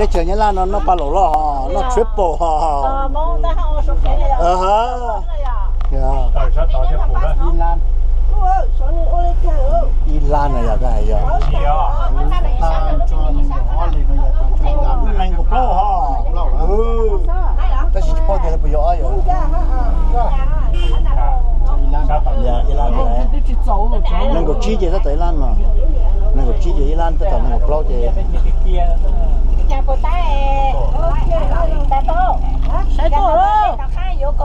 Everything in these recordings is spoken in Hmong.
Teb chaws Nyab Laj no noj pa laum loj hos, noj triple hos. Ib lab no yog koj hais yog nees nkaum plaub hos. Tab sis tsis paub tias puas yog ob yom. Nees nkaum tsib ces tab tom ib lab no, nees nkaum tsib ces ib lab, tab tom nees nkaum plaub ces. Saib tuaj, saib tuaj, kuv thaij koj.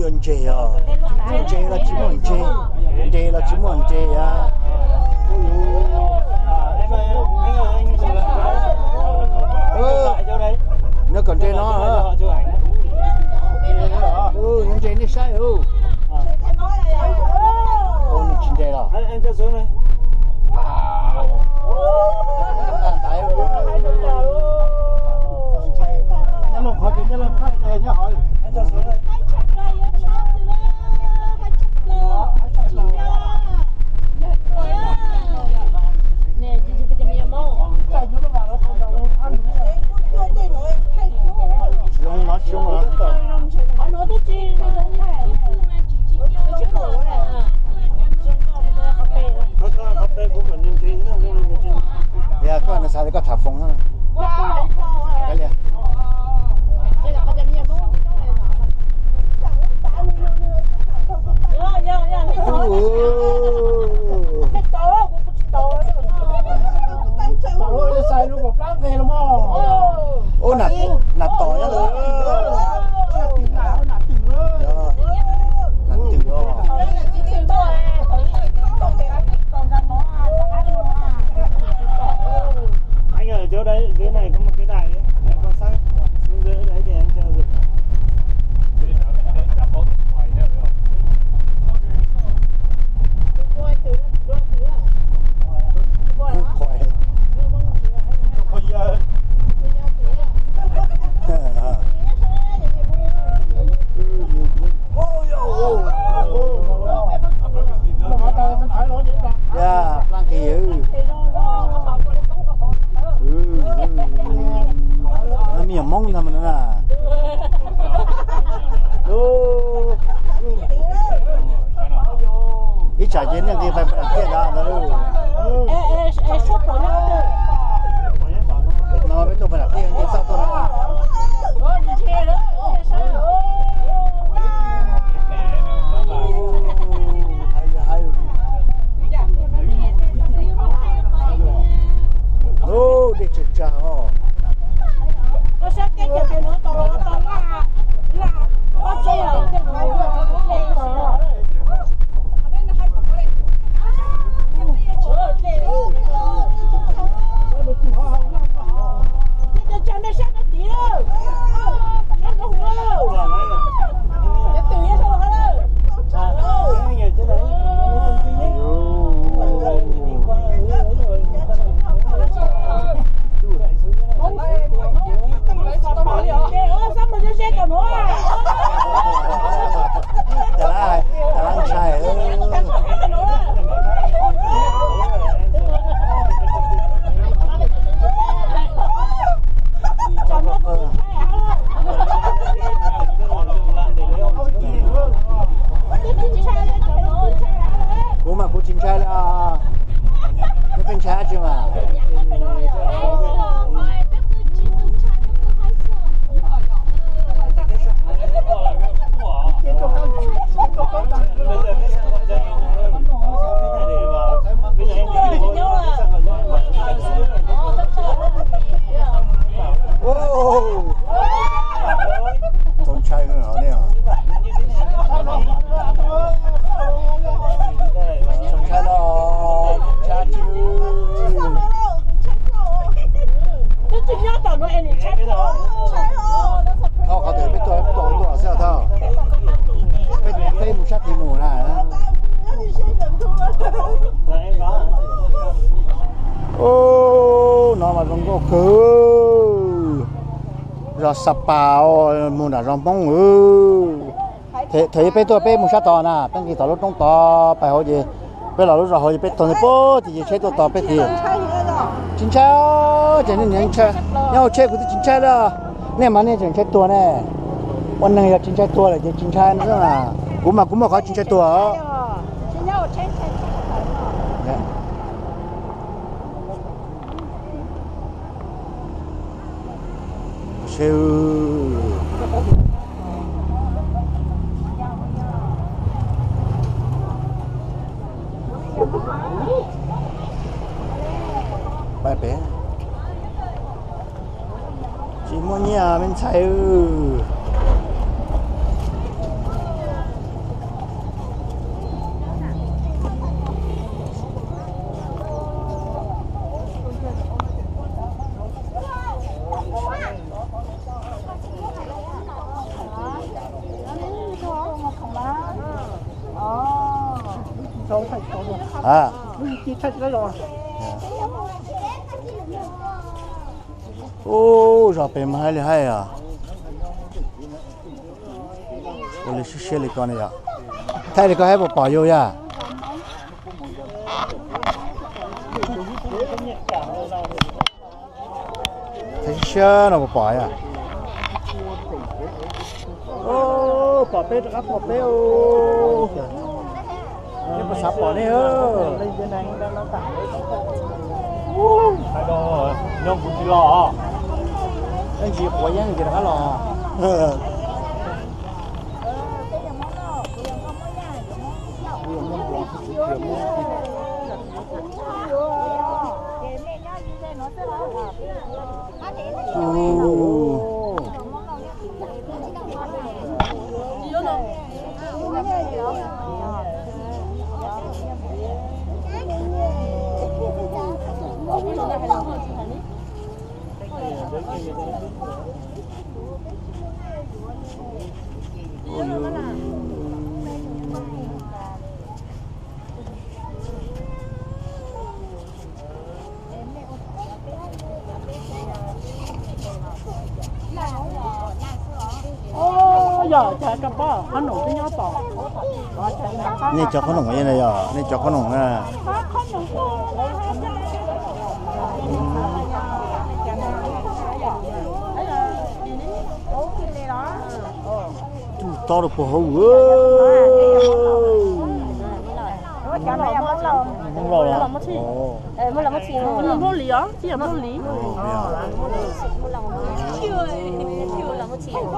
Yog ntseg os, ntseg los tsis muaj ntseg, nres los tsis muaj nres. Nyob kom nres no, nyob nres nej saib. Nws tsis nres los. Zoo no tsis zoo lawm. Yog koj nws xav li koj tham foos na. Kav liam. Ub, nas tom nyob lawm. Nas twm os. Yog plam kis. No me nyuam Hmoob ntag mas no na. Ib tsam ces nej nqis pais pam tiaj ntawd ntag lauj. No peb tuaj pam tiaj nce txaj tuaj no. Dej tsawg tsawg os. Kuv mas kuv tsis ntshai li os. Neb pheej ntshai dab tsi mas? Txaus ntshai no nej os. Txaus ntshai los ntshai dab tsi. Zoo nkauj kawg, zos Xa Pas mus nram zos Hmoob. Thaum peb tuaj peb mus sab tod na, peb nqis tom lub roob tod pais hauv ces peb los lub zos hauv ces peb taug ntawd pem ces tsheb tuaj tos peb tias tsis ntshai, ces nej niam ntshai, nyob hauv tsheb kuv twb tsis ntshai li. Nej mas nej tseem ntshai tuag ne. Ua neeg yog tsis ntshai tuag lawm ces tsis ntshai no xwb na. Kuv mas kuv muaj qhov tsis ntshai tuag os. Pais pem. Tsis muaj nyiaj me ntxhais. Ub, zos pem mas haib li haib os. Ua li siab siab li ko ne yom. Thaij li ko haib puas pom yus yom? Thaij siab siab no puas pom yom? Pom peb rov qab pom peb. Puas xav pom nej? Nyob kuv tsis los, ntsis quav yeeb ces rov qab los. Nej cov qhob noom na yog, nej cov qhob noom na. Tub tob rau puag hauv. Hmoob Lauj los? Hmoob Lauj li os, tib yam Hmoob li. Peb yog Hmoob Xyooj os. Hmoob Xyooj,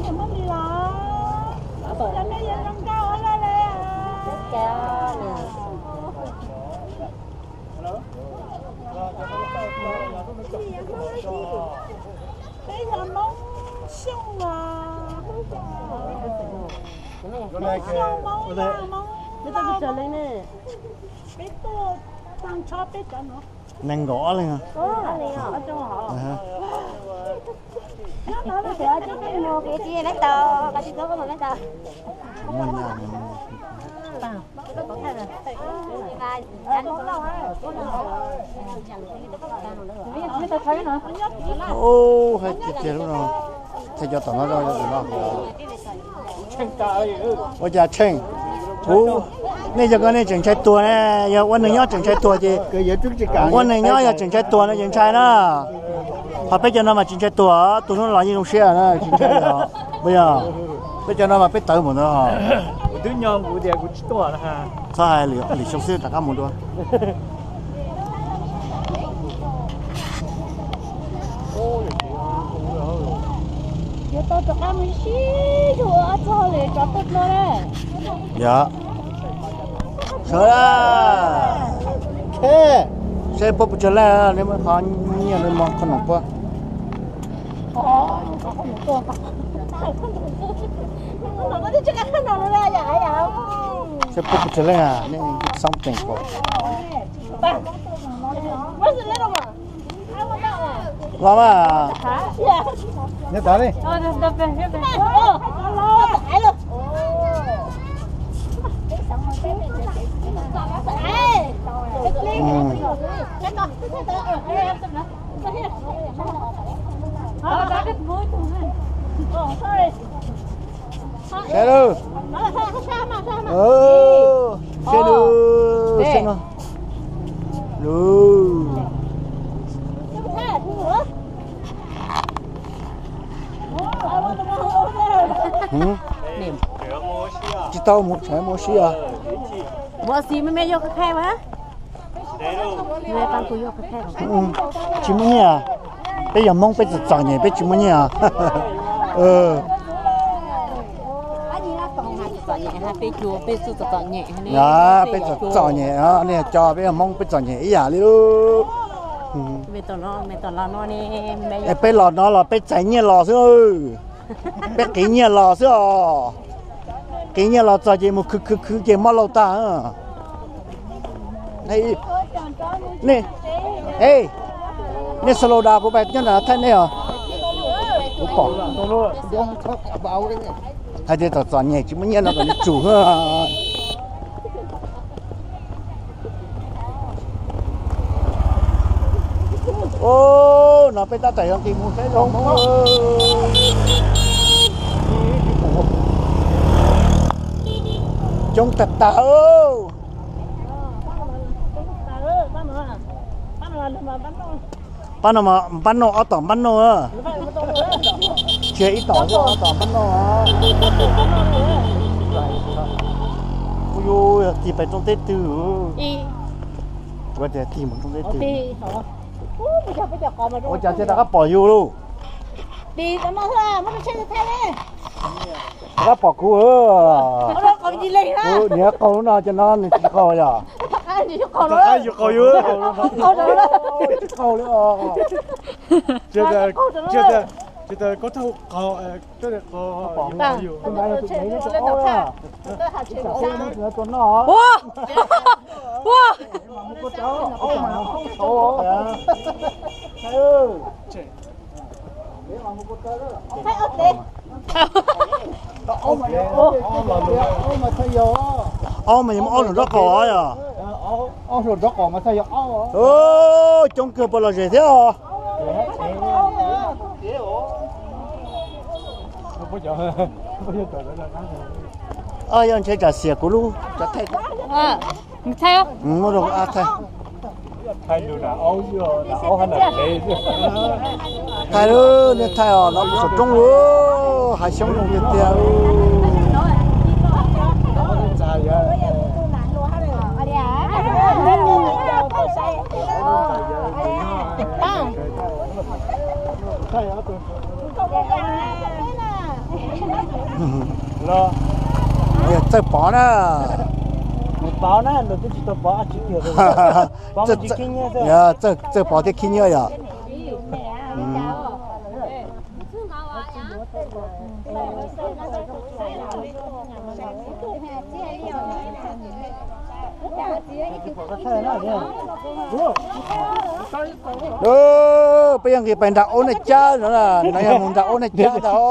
Hmoob Lauj, Hmoob Lauj. Peb tuaj tag nrho peb cov no. Nees nkaum ob leeg. Ub, hais tiag tiag lub no, thaij cov tom no, cov tom no. Ua cas Tsheej, kuv, nej cov ko nej tseem ntshai tuag ne, yog ua neeg nyob tseem ntshai tuag ces, ua neeg nyob yog tseem ntshai tuag no ces ntshai na. Ho peb cov no mas tsis ntshai tuag, tu hnub los yeej zoo siab na, tsis ntshai li os. Puas yog? Peb cov no mas peb tawv mus ntawd os. Kuv twb nyo kuv tias kuv tsis tuaj. Txhob hais li, xyoo xwb rov qab mus dua. Yuav tau rov qab mus sib zug ob txoj hauj lwm tsov tuaj dua na. Yog. Sawv, seb puab puas tsawg leej, neb muab qhov nyiaj neb muab qhov noom puab. Seb puab puas tsawg leej, neb something ko. Los mas. Neb tas li. Mm. Saib lauj. Saib lauj, saib no. Lauj. Tsis tau mus, tseem mus sib os. Ua si me me yog qhov khai mas. Tsis muaj nyiaj. Peb yog Hmoob peb txom txom nyem peb tsis muaj nyiaj. Peb txom txom nyem, nej cov peb yog Hmoob peb txom nyem ib yam li. Peb los no los peb txais nyiaj los xwb. Peb qiv nyiaj los xwb os. Qiv nyiaj los txog ces mus khwv khwv khwv ces mob lauj tag. Nej, nej slow down, kuv pais nyob nram thaij nej os. Kuv pom hais tias txom txom nyem tsis muaj nyiaj no kom nws tsum. Ub, no peb tab tom yuav nqis mus saib zoo. Coob tag tag. Pab no mas npab noj, ob tom npab noj. Tsis yog ib tom, ob tom npab noj. Kuv yus tig pais rooj teb twg? Kuv tias tig mus rooj teb twg? Ua cas thiaj rov qab pom yus lauj? Rov qab pom kuv. Niag qaug lub no, cov no nws tsis qaug yom? Tsis qaug li os. Tsis tas koj tau qaug, koj li qaug. Ua, ua. Aub mas yog muab aub nram nraub qaum yom? Coob kawg puas lom zem thiab os. Yog ntshe tsam xiam kuv lub cov thaij. Muab rau kuv thaij. Thaij lub, nej thaij os, no kuv saum roob lawm, hav xyoob zoo tiag tiag. Txawj pov na. Txawj pov thiab khib nyiab yom. Peb yeej nqis pais nram aub nej cab no, no yog mus nram aub nej cab ntag os.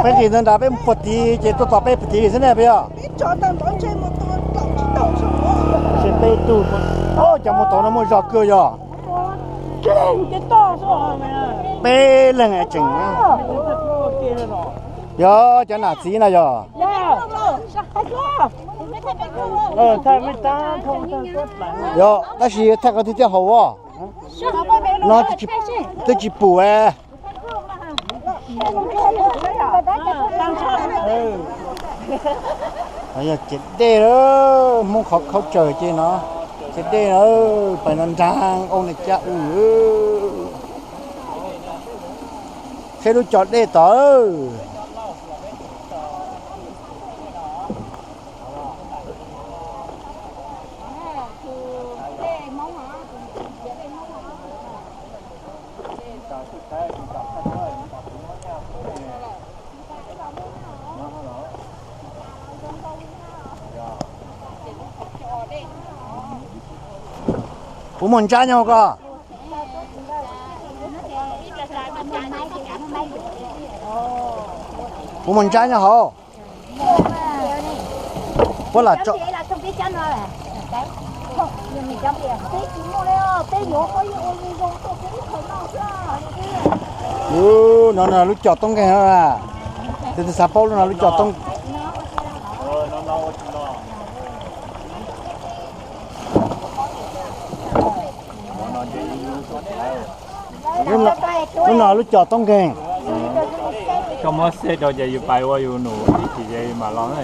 Peb nqis ntawd nrad peb mus puag tid ces tuaj tom peb puag tid li xwb ne peb yog. Peb tug, cov mus tod no muaj zog kawg yog. Peb leeg tseem yog cov nam txiv na yog. Yog tab sis thaij qhov twg thiaj haum os. No twb tsis pum. Yog ces dej, Hmoob qhov khaub tsaws ces no, ces dej no, pais no nraag aub nej cab u. Saib lub cov dej tod. Kuv muaj ntsab nyob koj. Puas muaj ntsab nyob hauv? Puab lam tso. Lub no no lub coj toob nkeeg no. Tes tus xav paub lub no lub coj toob. Lub no lub coj toob nkeeg. Koj muab xej rau ces yus pais ua yus num ib chim ces yus mam los na.